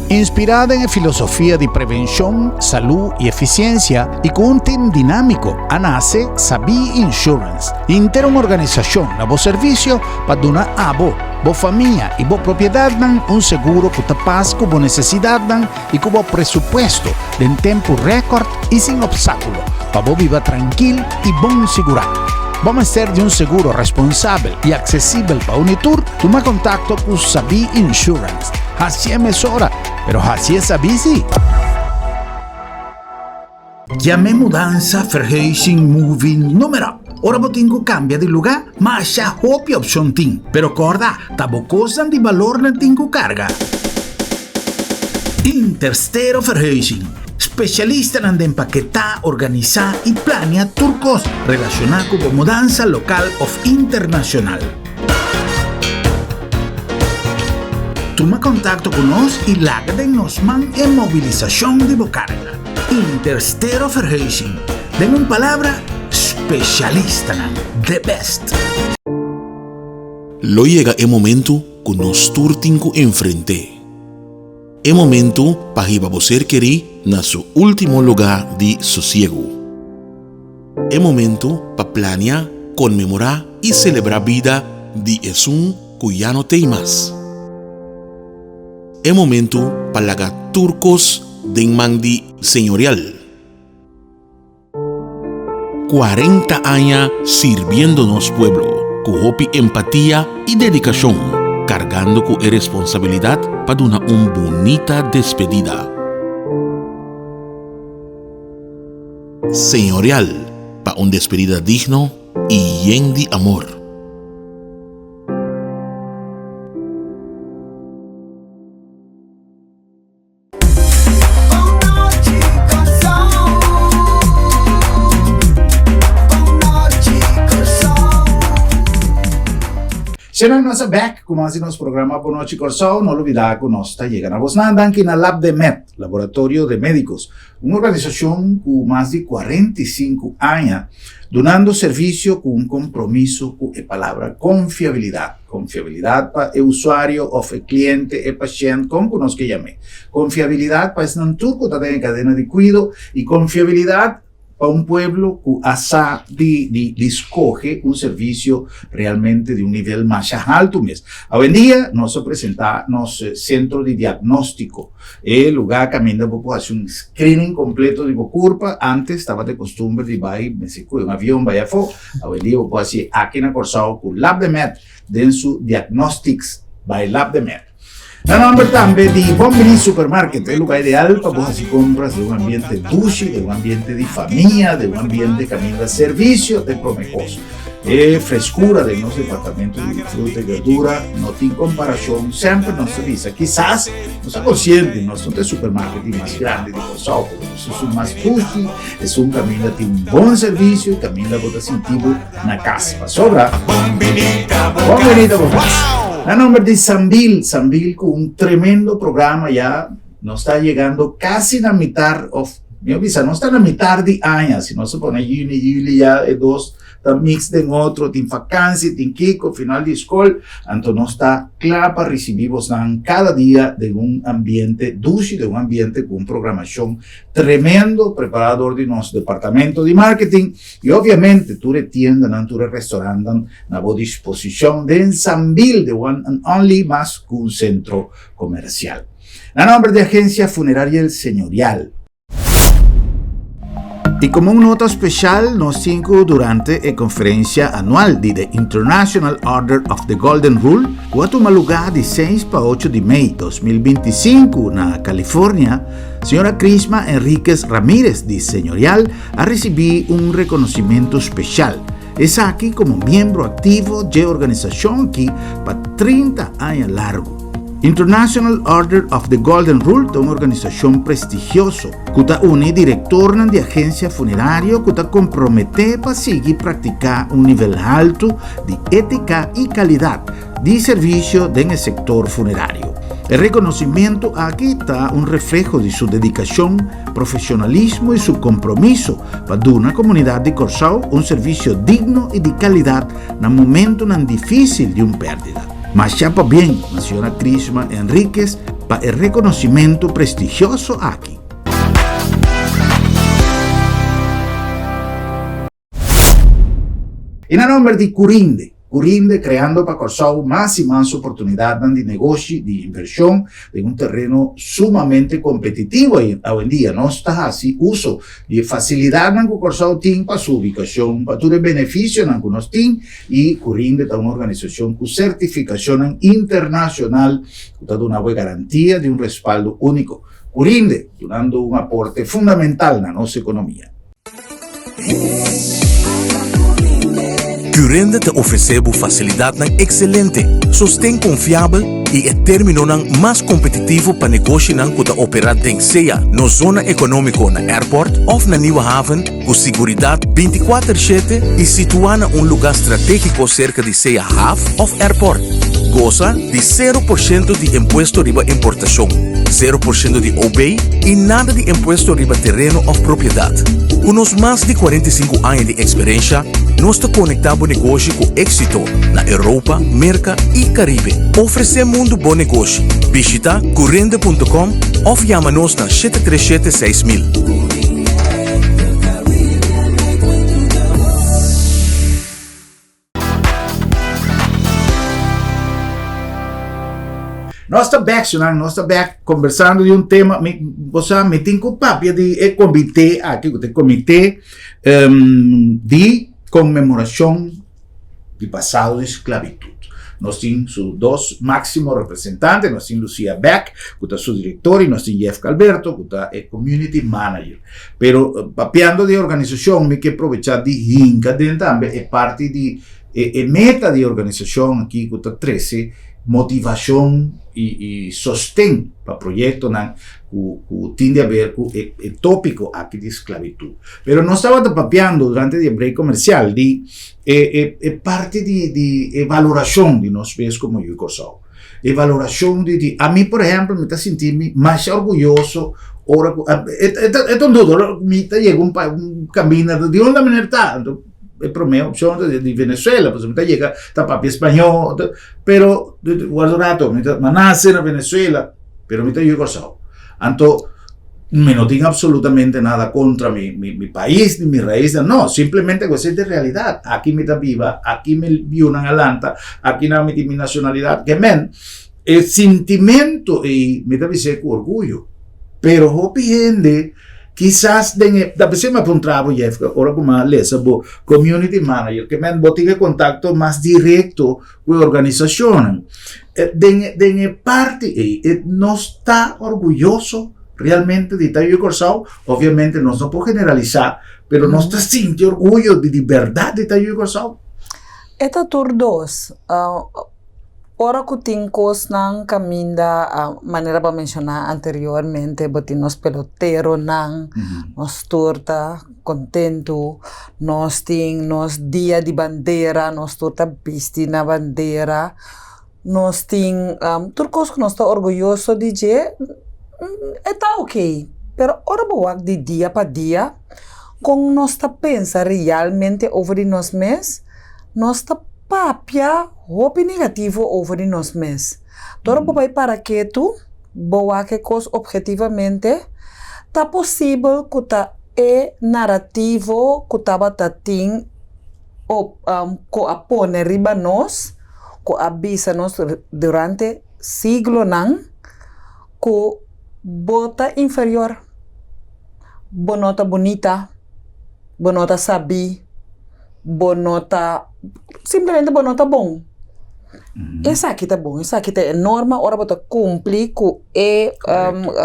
Speaker 2: Inspirá den e filosofia di prevenshon, salú i efisiensia i ku un tim dinámiko a nase Sabí Insurance, henter un organisashon na bo servisio pa duna abo. bo famia i bo propiedatnan un seguro ku ta pas ku bo nesesidatnan i ku bo presupuesto den tempu rèkòrt i sin opstákulo pa bo biba trankil i bon sigurá. Bo mester di un seguro responsabel i aksesibel pa uni tur? Tuma kontakto ku Sabí Insurance. Hasié mesora, pero hasié sabí sí! Yam'é mudansa, verhuizing, moving, noem maar op. Ora bo tin ku kambia di lugá, masha hopi opshon tin. Pero kòrda, ta bo kosnan di balor nan tin ku karga. Interstero Verhuizing, spesialistanan den paketá, organisá i plania tur kos relashoná ku bo mudansa lokal òf internashonal. Tuma kontakto ku nos i laga den nos man e mobilisashon di bo karga. Interstero Verhuizing, den un palabra, spesialistanan, the best!
Speaker 8: Lo yega e momentu ku nos tur tin ku enfrent'é. E momentu pa hiba bo ser kerí na su último lugá di sosiegu. E momentu pa plania, konmemorá i selebrá bida di esun ku ya no t'ei mas. E momentu pa laga tur kos den man di Señorial. 40 aña sirbiendo nos pueblo ku hopi empatia i dedikashon, kargando ku e responsabilidat pa duna un bunita despedida. Señorial pa un despedida digno i yen di amor.
Speaker 2: Senan nos a bek ku mas di nos programa Bon Nochi Kòrsou. No lubidá ku nos ta yega na bosnan danki na Lab de Med, Laboratorio de Médicos, un organisashon ku mas di 45 aña dunando servisio ku un kompromiso ku e palabra konfiabilidat. Konfiabilidat pa e usuario òf e kliente, e pashènt, kon ku nos ke yam'é. Konfiabilidat pa esnan tur ku ta den e kadena di kuido i konfiabilidat pa un pueblo ku a sa di di di skohe un servisio realmente di un nivel masha haltu mes. Awendia nos a presentá nos sentro di diagnóstiko, e lugá kaminda bo por hasi un screening kompleto di bo kurpa. Ántes tabata e kostumber di bai mester kohe un avion bai afó. Awendia bo por hasi aki na Kòrsou ku Labdemed den su Diagnostics by Labdemed. Na nomber tambe di Bon Bini Supermarket, e lugar ideal pa bo hasi compras den un ambiente dushi, den un ambiente di famia, den un ambiente caminda servicio ta e prome cos. E frescura den nos departamento di fruta y verdura no tin comparacion, semper nos ta bisa, kisas nos ta consciente nos no ta e supermarket di mas grandi di Corsou, pero nos ta esun mas dushi, esun caminda tin un bon servicio y caminda bo ta sinti bo na cas. Pasobra, Bon bini ta bo cas. Na nomber di Sambil, Sambil cu un tremendo programa ya nos ta yegando casi na mitar of mi bisa nos ta na mitar di aña, si nos pone juni, juli ya e dos ta mix den otro, tin vakantie, tin kiko, final di skol, anto nos ta kla pa ricibi bosnan cada dia den un ambiente dushi, den un ambiente cu un programacion tremendo prepara dor di nos departamento di marketing y obviamente tur e tiendanan, tur e restaurantnan na bo disposicion den Sambil, the one and only mas cu un centro comercial. Na nomber di Agencia Funeraria El Señorial. Y como un nota special nos tin cu durante e conferencia anual di The International Order of the Golden Rule cu a tuma lugar di 6 pa 8 di mei 2025 na California, Señora Crisma Enriquez Ramirez di Señorial a ricibi un reconocimento special. Esaki como miembro activo dje organisacion aki pa 30 aña largo. International Order of the Golden Rule ta un organisacion prestigioso cu ta uni directornan di agencia funerario cu ta compromete pa sigui practica un nivel halto di etica y calidad di servicio den e sector funerario. E reconocimento aki ta un refleho di su dedicacion, profesionalismo y su compromiso pa duna comunidad di Corsou un servicio digno y di calidad na momentonan dificil di un perdida. Masha pabien na señora Crisma Enriquez pa e reconocimento prestigioso aki. Y na nomber di Curinde. Curinde kreando pa Kòrsou mas i mas oportunidatnan di negoshi, di invershon den un tereno sumamente kompetitivo awendia. Nos ta hasi uso di e fasilidatnan ku Kòrsou tin pa su ubikashon, pa tur e benefisionan ku nos tin i Curinde ta un organisashon ku sertifikashonnan internashonal ku ta duna bo e garantia di un respaldo úniko. Curinde, dunando un aporte fundamental na nos ekonomia.
Speaker 8: Curinde ta ofresé bo fasilidatnan ekselente, sosten konfiabel i e términonan mas kompetitivo pa negoshinan ku ta operá den sea nos zona ekonómiko na Airport òf na Nieuwe Haven ku siguridat bintikuater shete i situá na un lugá stratégiko serka di sea haf òf airport. Gosa di sero por shento di impuesto riba importashon, sero por shento di OB i nada di impuesto riba tereno òf propiedat. Ku nos mas di 45 aña di eksperensha, nos ta konektá bo negoshi ku éksito na Europa, Merka i Karibe. Ofresé mundu bo negoshi. Bishita curende.com òf yama nos na 737 6000.
Speaker 2: Nos ta bek, Sunan, nos ta bek conversando di un tema, mi, bo sa, mi tin ku papia di e comité aki, ku ta e comité um, di conmemoracion di pasado di esclavitud. Nos tin su dos máximo representante, nos tin Lucia Beck, ku ta su director, y nos tin Jeff Calberto, ku ta e community manager. Pero papiando di organisacion, mi ke probecha di hinca den tambe e parti di e, e meta di organisacion aki ku ta trece motivacion y, y sosten pa proyectonan ku, ku tin di haber ku e, e topico aki di esclavitud. Pero nos tabata papiando durante di e break comercial di e, e, e parti di, di e valoracion di nos mes como yu Kòrsou. E valoracion di di ami por ehempel mi ta sinti mi masha orguyoso ora cu e e ta un duda ora mi ta yega un un caminda di unda meneer ta anto e prome opcion ta di Venezuela pasobra mi ta yega ta papia spañol pero guarda un rato mi ta mi a nace na Venezuela pero mi ta yu Kòrsou anto Mi no tin absolutamente nada contra mi, mi, mi pais ni mi raisnan, no, simplemente cu esey ta e realidad. Aki mi ta biba, aki mi biunan a lanta, aki nan mi tin mi nacionalidad. Ke men, e sintimento ey mi ta bis'e cu orguyo. Pero hopi hende kisas den e, ta pesey mi a puntra bo Jefke, ora cu mi a lesa bo community manager, ke men bo tin e contacto mas directo cu e organisacionnan. Den, den e parti ei, e nos ta orguyoso realmente di ta yu Kòrsou. Obviamente nos no por generalisá, pero nos ta sinti orguyo di di bèrdat di ta yu Kòrsou.
Speaker 4: E ta tur dos. Ora ku tin kosnan kaminda, manera bo a menshoná anteriormente, bo tin nos peloteronan, nos tur ta kontentu, nos tin nos dia di bandera, nos tur ta bisti na bandera, nos tin tur kos ku nos ta orguyoso di dje, e ta oke, pero ora bo wak di dia pa dia kon nos ta pensa realmente over di nos mes, nos ta papia hopi negativo over di nos mes. Ora bo bai para ketu, bo wak e kos ophetivamente, ta posibel ku ta e narativo ku tabata tin op ku a pone riba nos, ku a bisa nos durante siglonan ku bo ta inferior, bo no ta bunita, bo no ta sabí, bo no ta, simplemente bo no ta bon. Esaki ta bon, esaki ta e norma ora bo ta kumpli ku e komo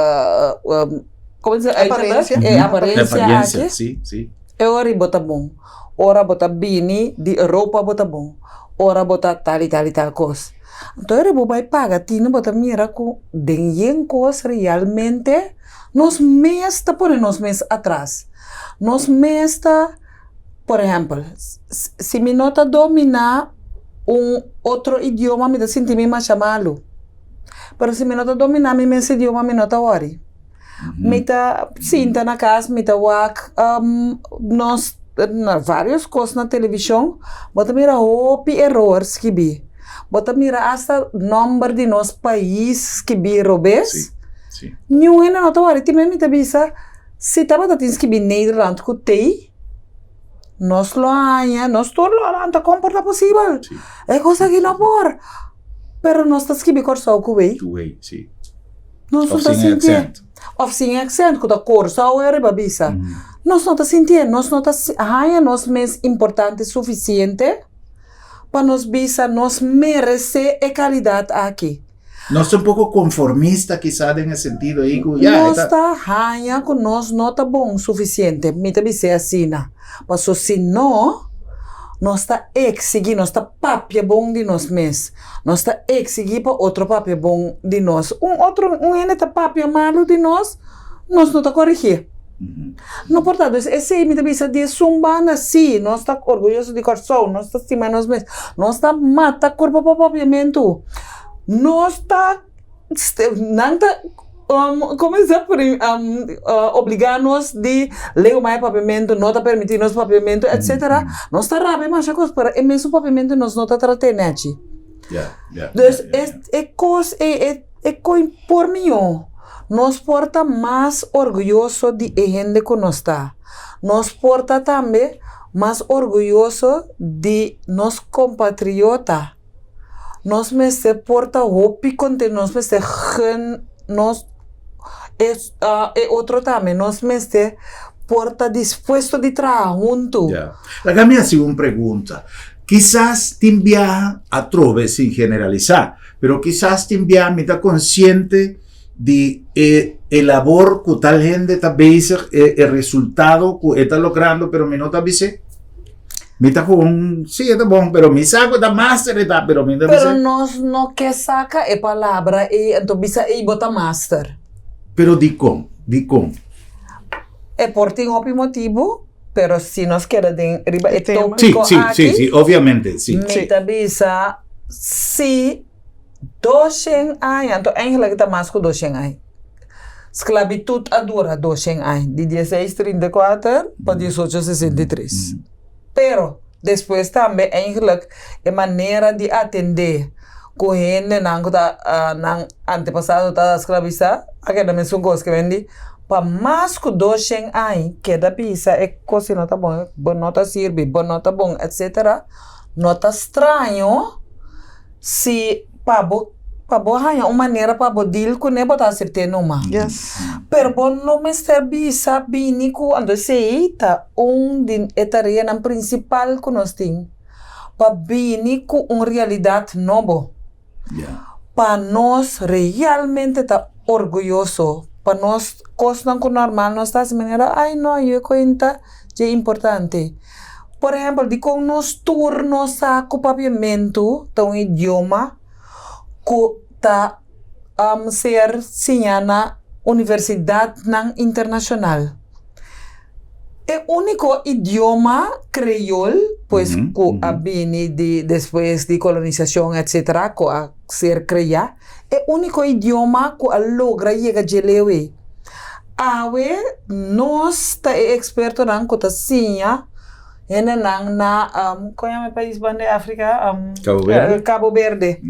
Speaker 4: se
Speaker 3: Aparensia.
Speaker 4: E aparensia
Speaker 2: Aparensia,
Speaker 4: aki.
Speaker 2: si, si.
Speaker 4: E ora bo ta bon. Ora bo ta bini di Europa bo ta bon. Ora bo ta tal i tal i tal kos. Anto ora bo bai paga tinu bo ta mira ku den yen kos realmente nos mes ta pone nos mes atras. Nos mes ta, por ehèmpel, si mi no ta dominá un otro idioma mi ta sinti mi masha malu. Pero si mi no ta dominá mi mes idioma mi no ta wòri. Mi ta sinta na kas mi ta wak nos na varios kos na televishon bo ta mira hopi eror skibí. Bo ta mira asta nòmber di nos pais skibí robes. Niun hende no ta wòri. Tin mi ta bisa si tabata tin skibí Nederland ku T. Nos lo haña, nos tur lo lanta kon por ta posibel. E kos aki no por. Pero nos ta skibi Kòrsou ku wei.
Speaker 2: Ku wei, si.
Speaker 4: Nos no
Speaker 2: Of
Speaker 4: ta
Speaker 2: sin
Speaker 4: sintié.
Speaker 2: accent.
Speaker 4: Of sin accent, ku ta Kòrsou e riba bisa. Nos no ta sintié, nos no ta haña nos mes importante sufisiente pa nos bisa nos meresé e kalidat aki.
Speaker 2: Nos ta un poko konformista kisas den e sentido ei ku ya e
Speaker 4: Nos
Speaker 2: ta.
Speaker 4: ta haña ku nos no ta bon sufisiente, mi ta bis'é asina, paso si no, nos ta eksigí, nos ta papia bon di nos mes, nos ta eksigí pa otro papia bon di nos. Un otro, un hende ta papia malu di nos, nos no ta korigié. No por ta, dus esei mi ta bisa di esun banda sí, nos ta orguyoso di Kòrsou, nos ta stima nos mes, nos ta mata kurpa pa papiamentu, nos ta, nan ta komo se sa obligá nos di leu mai papiamentu, no ta permití nos papiamentu etcetera, nos ta rabia masha kos, pero e mesun papiamentu nos no ta trat'é nèchi. Dus e kos ei. E koi por mihó. Nos por ta mas orguyoso di e hende ku nos ta. Nos por ta tambe mas orguyoso di nos kompatriota. Nos mester por ta hopi kontentu, nos mester gun nos e e otro tambe. Nos mester por ta dispuesto di traha huntu.
Speaker 2: Ya. Laga mi hasi un pregunta. Kisas tin biaha atrobe sin generalisá. Pero kisas tin bia mi ta konsiente di e e labor ku tal hende ta bezig, e e resultado ku e ta logrando, pero mi no ta bis'é. Mi ta gewoon, sí, e ta bon, pero mi sa ku ta master e ta, pero mi no ta
Speaker 4: Pero
Speaker 2: bis'é.
Speaker 4: nos no ke saka e palabra ei, anto bisa ei bo ta master.
Speaker 2: Pero dikon? Dikon?
Speaker 4: E por tin hopi motibu, pero si nos keda den riba e
Speaker 3: Tema.
Speaker 2: Sí,
Speaker 4: tópiko
Speaker 2: sí, sí,
Speaker 4: aki,
Speaker 2: sí, obviamente, sí.
Speaker 4: mi ta bisa si doshen aña, anto eigenlijk ta mas ku doshen aña. Sklabitut a dura doshen aña, di dieseis trinta i kuater pa diesocho sesenta i tres. Pero despues tambe eigenlijk e manera di atendé ku hendenan ku ta nan antepasado ta sklabisá a keda mesun kos ke men di pa mas ku doshen aña keda bisa e kos no ta bon, bo no ta sirbi, bo no ta bon etcetera, no ta straño si pa bo pa bo haña un manera pa bo deal kuné bo ta asept'é numa. Pero bo no mester bisa bini ku anto esei ta un di e tareanan prinsipal ku nos tin pa bini ku un realidat nobo. Pa nos realmente ta orguyoso pa nos kosnan ku normal nos ta hasi manera ay no yu e kuenta dje importante. Por ehempel dikon nos tur no sa ku papiamentu ta un idioma ku ta ser siña na universidatnan internashonal. E úniko idioma kreyol, pues ku a bini di despues di kolonisashon etsetera ku a ser kreá, e úniko idioma ku a logra yega dje leu ei. Awe nos ta e ekspertonan ku ta siña hendenan na, kon yama e pais banda di Afrika?
Speaker 2: Cabo Verde.
Speaker 4: Cabo Verde.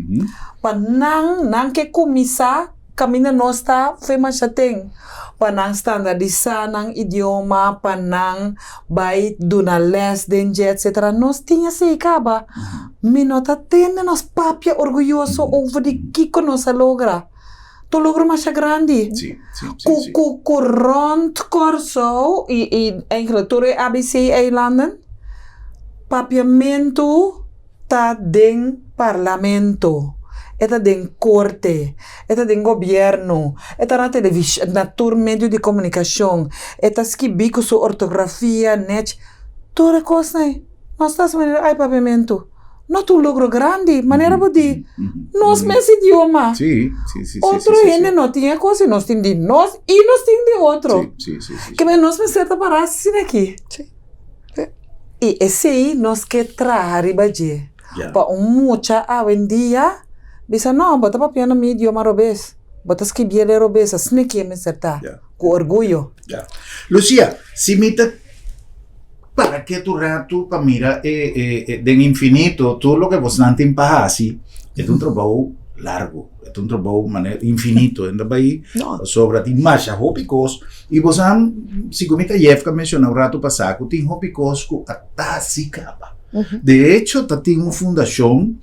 Speaker 4: Pa nan, nan ke kuminsá Kaminda nos ta fe masha ten pa nan standardisá nan idioma, pa nan bai duna lès den dje etcetera. Nos tin esei kaba. Mi no ta tende nos papia orguyoso over di kiko nos a logra. Ta un logro masha grandi. Ku ku ku rònt Kòrsou i i eigenlijk tur e ABC eilanden papiamentu. ta den parlamento, e ta den korte, e ta den gobièrnu, e ta na televishon, na tur medio di komunikashon, e ta skibí ku su ortografia nèchi, tur e kosnan ei, nos ta hasi manera ai papiamentu, no ta un logro grandi, manera bo di nos mes idioma, otro hende no tin e kos ei, nos tin di nos i nos tin di otro, kiba nos mester ta pará asina aki. I esei nos ke traha riba dje. Pa un mucha awendia bisa no, bo ta papiando mi idioma robes, bo ta skibiel e robes, asina ke mester ta, ku orguyo.
Speaker 2: Ya. Lucia, si mi ta para ketu ratu pa mira e den infinito tur loke bosnan tin pa hasi, e ta un trabou largu. E ta un trabou manera infinito enda bai
Speaker 3: No.
Speaker 2: pasobra tin masha hopi kos i bo sa sigun mi ta Jefka menshoná un ratu pasá ku tin hopi kos ku a ta hasi kaba. De hecho ta tin un fundashon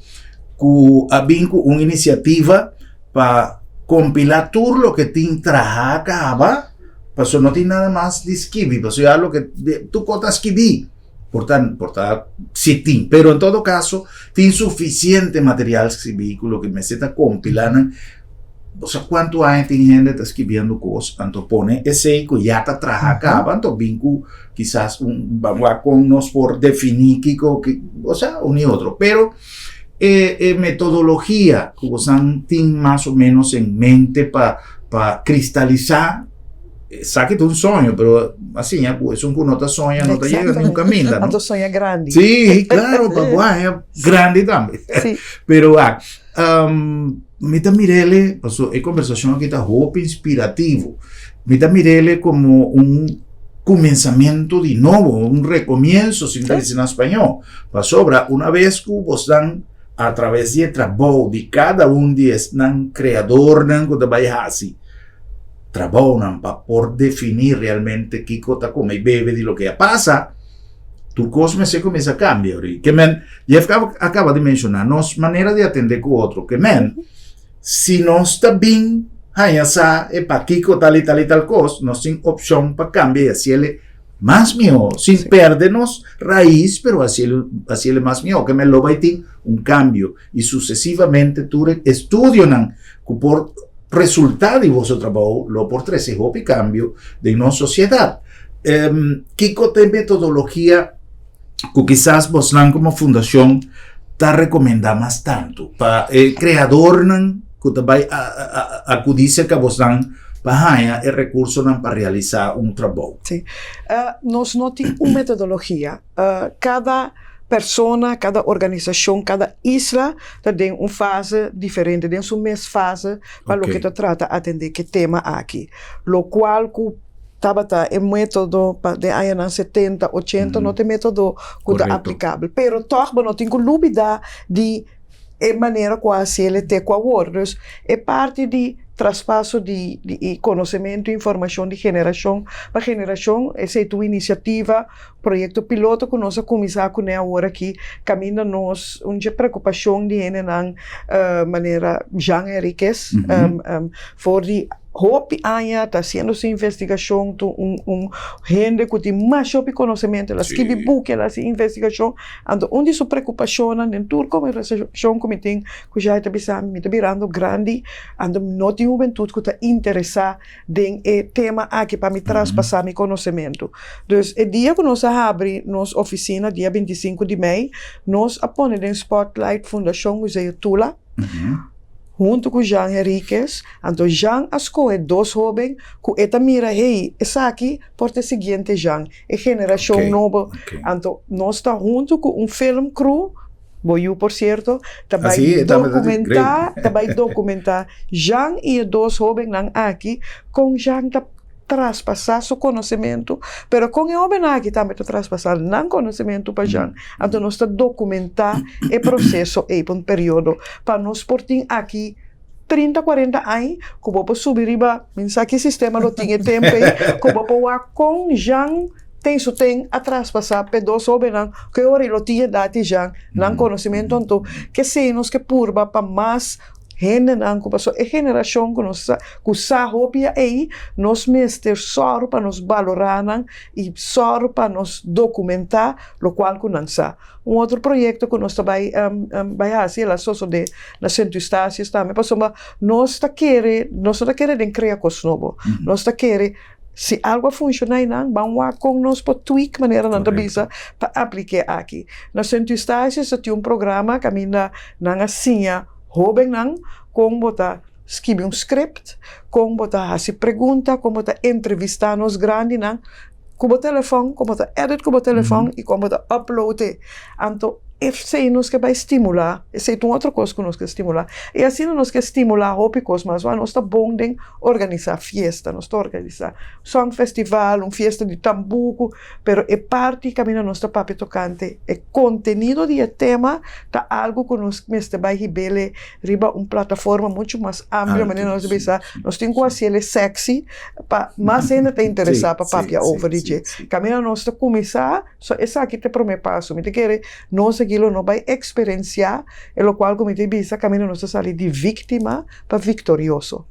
Speaker 2: ku a bin ku un inisiativa pa kompilá tur loke tin traha kaba pasobra no tin nada mas di skibi pasobra ya loke tur kos ta skibí. Por ta, por ta si tin, pero en todo caso tin suficiente material skibí ku loke mester ta kompilá nan. Bo sa kuantu aña tin hende ta skibiendo kos, anto pone esei ku ya ta traha kaba, anto bin ku kisas un ban wak kon nos por definí kiko, o sea, un i otro. Pero e e metodologia ku bosan tin mas o menos en mente pa pa kristalisá Esaki ta un soño, pero a siña ku esun ku no ta soña no ta yega ni un kaminda, no?
Speaker 3: Anto soña grandi.
Speaker 2: Sí, claro, pa bo haña grandi tambe.
Speaker 3: Sí.
Speaker 2: Pero wak, mi ta mir'ele, paso e kombersashon aki ta hopi inspirativo. Mi ta mir'ele komo un kuminsamentu di nobo, un rekomienso, si mi ta bisa na spañó. Pasobra una bes ku bosnan a traves di e trabou di kada un di esnan kreadornan ku ta bai hasi, trabounan pa por definí realmente kiko ta kome i bebe di loke a pasa, tur kos mester kuminsá kambia ori. Ke men, Jeff a kaba di menshoná, nos manera di atendé ku otro, ke men, si nos ta bin haña sa e pakiko tal i tal i tal kos, nos tin opshon pa kambia i hasiel mas mihó, sin pèrdè nos rais, pero hasiel hasiel mas mihó. Ke men lo bai tin un kambio i susesivamente tur e estudionan ku por resultá di boso trabou lo por trese hopi kambio den nos sosiedat. Kiko ta e metodologia ku kisas bosnan komo fundashon ta rekomendá mas tantu pa e kreadornan ku ta bai akudí serka bosnan pa haña e rekursonan pa realisá un trabou?
Speaker 3: Sí. Nos no tin un metodologia. Kada persona, kada organisashon, kada isla ta den un fase diferente, den su mes fase pa loke ta trata atendé ku e tema aki. Lokual ku tabata e método pa den añanan setenta, ochenta no ta e método ku ta aplikabel. Pero tòg bo no tin ku lubidá di e manera ku a hasi el te ku awor. Dus e parti di traspaso di konosementu i informashon di generashon pa generashon esei ta un inisiativa, proyekto piloto ku nos a kuminsá kuné awor aki kaminda nos un dje preokupashon di hendenan manera Jean Henriquez for di hopi aña ta hasiendo su investigashon ta un hende ku tin masha hopi konosementu el a skibi buki el a hasi investigashon. Anto un di su preokupashonnan den tur kombersashon ku mi tin ku Jai ta bisa mi, mi ta birando grandi, anto mi no tin hubentut ku ta interesá den e tema aki pa mi traspasá mi konosementu. Dus e dia ku nos a habri nos ofisina, dia bintisinku di mei, nos a pone den spotlight Fundashon Museo Tula. Huntu ku Jean Henriquez, anto Jean a skohe dos hóben ku e ta mira, hey, esaki por ta e siguiente Jean, e generashon nobo. Anto nos ta huntu ku un film crew, bo yu por sierto, ta bai dokumentá, ta bai dokumentá Jean i e dos hóbennan aki kon Jean ta traspasá su konosementu, pero kon e hóbennan aki tambe ta traspasá nan konosementu pa Jean. Anto nos ta dokumentá e proseso ei pa un periodo, pa nos por tin aki 30, 40 aña ku bo por subi riba, mi no sa ki sistema lo tin e tempu ei, ku bo por wak kon Jean ten su ten a traspasá pa e dos hóbennan ku e ora ei lo tin edat di Jean, nan konosementu. Anto kesei nos ke purba pa mas Hendenan ku pasobra e generashon ku nos ku sa hopi a ei, nos mester sòru pa nos balorá nan i sòru pa nos dokumentá lokual ku nan sa. Un otro proyekto ku nos ta bai bai hasi el a sosodé na Sint Eustatius tambe pasobra nos ta kere nos no ta kere den krea kos nobo, nos ta kere si algu a funshoná einan ban wak kon nos por tweak manera nan ta bisa pa aplik'é aki. Na Sint Eustatius ta tin un programa kaminda nan a siña Hóbennan, kon bo ta skibi un script, kon bo ta hasi pregunta, kon bo ta entrevistá nos grandinan ku bo telefòn, kon bo ta edit ku bo telefòn i kon bo ta upload e. Anto. Esei nos ke bai stimulá, esei ta un otro kos ku nos ke stimulá. I asina nos ke stimulá hopi kos mas. Wak nos ta bon den organisá fiesta, nos ta organisá songfestival, un fiesta di tambuku, pero e parti kaminda nos ta papia tokante e kontenido di e tema ta algu ku nos mester bai hib'el riba un plataforma muchu mas amplio, manera nos ta bisa, nos tin ku hasiel e sexy pa mas hende ta interesá pa papia over di dje. Kaminda nos ta kuminsá. So esaki ta e prome paso. Mi ta kere nos aki lo no bai eksperensiá e lokual ku mi ta bisa kaminda nos ta sali di víktima pa viktorioso.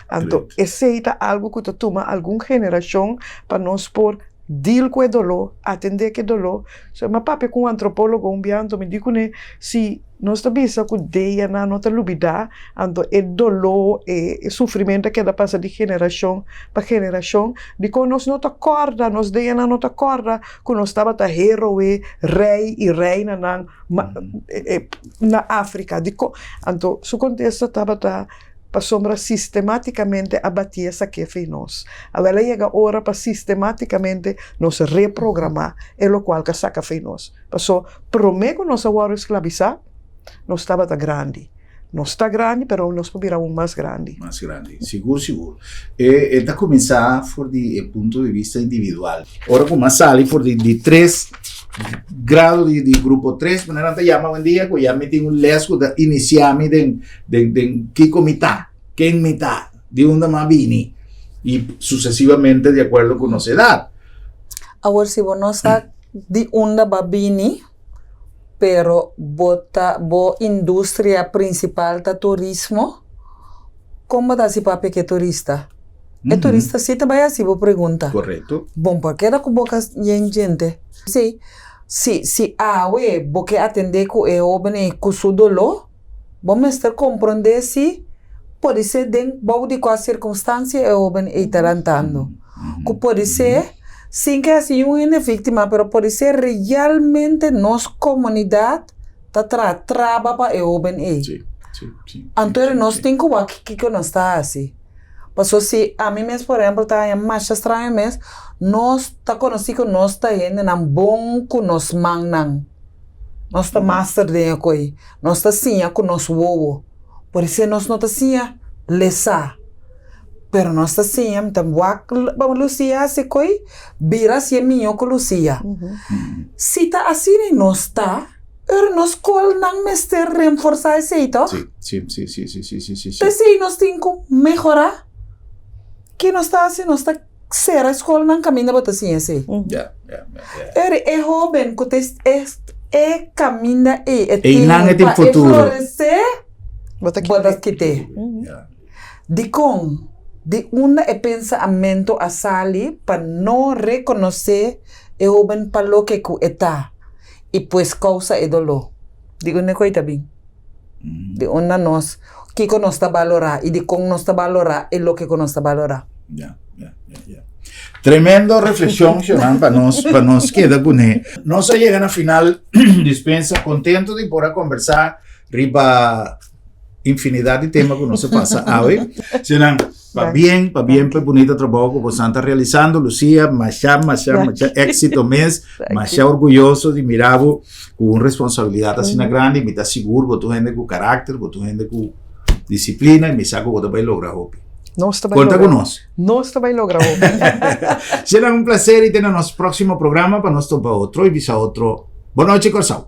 Speaker 3: Anto esei ta algu ku ta tuma algun generashon pa nos por deal ku e doló, atendé ku e doló. So mi a papia ku un antropólogo un bia anto mi di kuné si Nos ta bisa ku deyanan no ta lubidá, anto e doló, e sufrimentu a keda pasa di generashon pa generashon. Dikon nos no ta kòrda, nos deyanan no ta kòrda ku nos tabata héroe, rei i reinanan na Afrika? Dikon? Anto su kontesta tabata, Pasobra sistemátikamente a batí esaki afei nos. Awel a yega ora pa sistemátikamente nos reprogramá e lokual ku a saka afei nos. Paso, promé ku nos a wòrdu esklabisá, nos tabata grandi. Nos ta grandi, pero nos por bira aun mas grandi.
Speaker 2: Mas grandi, sigur sigur. E e ta kuminsá for di e punto di bista individual. Ora ku mas sali for di di tres grado di di grupo tres, manera nan ta yama awendia, ku ya mi tin un lès ku ta inisiá mi den den den kiko mi ta, ken mi ta, di unda mi a bini, i susesivamente di akuerdo ku nos edat.
Speaker 4: Awor si bo no sa Di unda ba bini, pero bo ta bo industria principal ta turismo, con bo ta haci papia cu e turista? E turista si ta bay haci bo pregunta.
Speaker 2: Correcto.
Speaker 4: Bon por keda cu boca yen djente. Si, si, si awe bo ke atende cu e hoben ey cu su dolor, bo mester comprende si podise den bou di cua circunstancia e hoben ey ta lantando. Cu podise, sin ke haci niun hende victima, pero podise realmente nos comunidad ta traha traba pa e hoben ey. Anto nos tin cu wak kico nos ta haci. Pasobra si ami mes por ehempel ta haña masha straño mes, nos ta conoci cu nos ta hendenan bon cu nos mannan. Nos ta master den e koe. Nos ta siña ku nos wowo. Por esei nos no ta siña lesá. Pero nos ta siña, mi ta wak pa Lucia hasi koe, bira hasié mihó ku Lucia. Si ta asina nos ta, ora nos skolnan mester renforsá esei tòg?
Speaker 2: Sí, sí, sí, sí, sí, sí, sí.
Speaker 4: P'esei nos tin ku mehorá. Ke nos ta hasi? Nos ta Sera skolnan kaminda bo ta siña esei.
Speaker 2: Ya, ya, ya, ya.
Speaker 4: Eri e hoben ku ta e e kaminda ei e tin
Speaker 2: Einan e tin
Speaker 4: pa e
Speaker 2: futuro.
Speaker 4: floresé,
Speaker 3: Bo ta
Speaker 4: bo ta
Speaker 3: kit'é.
Speaker 4: kit'é.
Speaker 2: Ya.
Speaker 4: Dikon? Di unda e pensamentu a sali pa no rekonosé e hoben pa loke ku e ta i pues kousa e doló? Di unda ku ei ta bin? Di unda nos, kiko nos ta balorá i dikon nos ta balorá e loke ku nos ta balorá.
Speaker 2: Ya, ya, ya, ya. Tremendo reflexion, Shonan, pa nos, pa nos keda kuné. Nos a yega na final, dispensa, kontento di por a kombersá riba infinidat di tema ku nos a pasa awe. Shonan, Pa bien, pa bien pa e bunita trabou ku bosan ta realisando, Lucia, masha, masha, masha éxito mes, masha orguyoso di mira bo ku un responsabilidat asina grandi, mi ta sigur bo tur hende ku karakter, bo tur hende ku disiplina i mi sa ku bo ta bai logra hopi.
Speaker 3: Nos ta bai
Speaker 2: Konta
Speaker 3: logra.
Speaker 2: ku nos.
Speaker 3: Nos ta bai logra hopi.
Speaker 2: Será un placer i te na nos próksimo programa pa nos topa otro i bisa otro. Bonochi Kòrsou.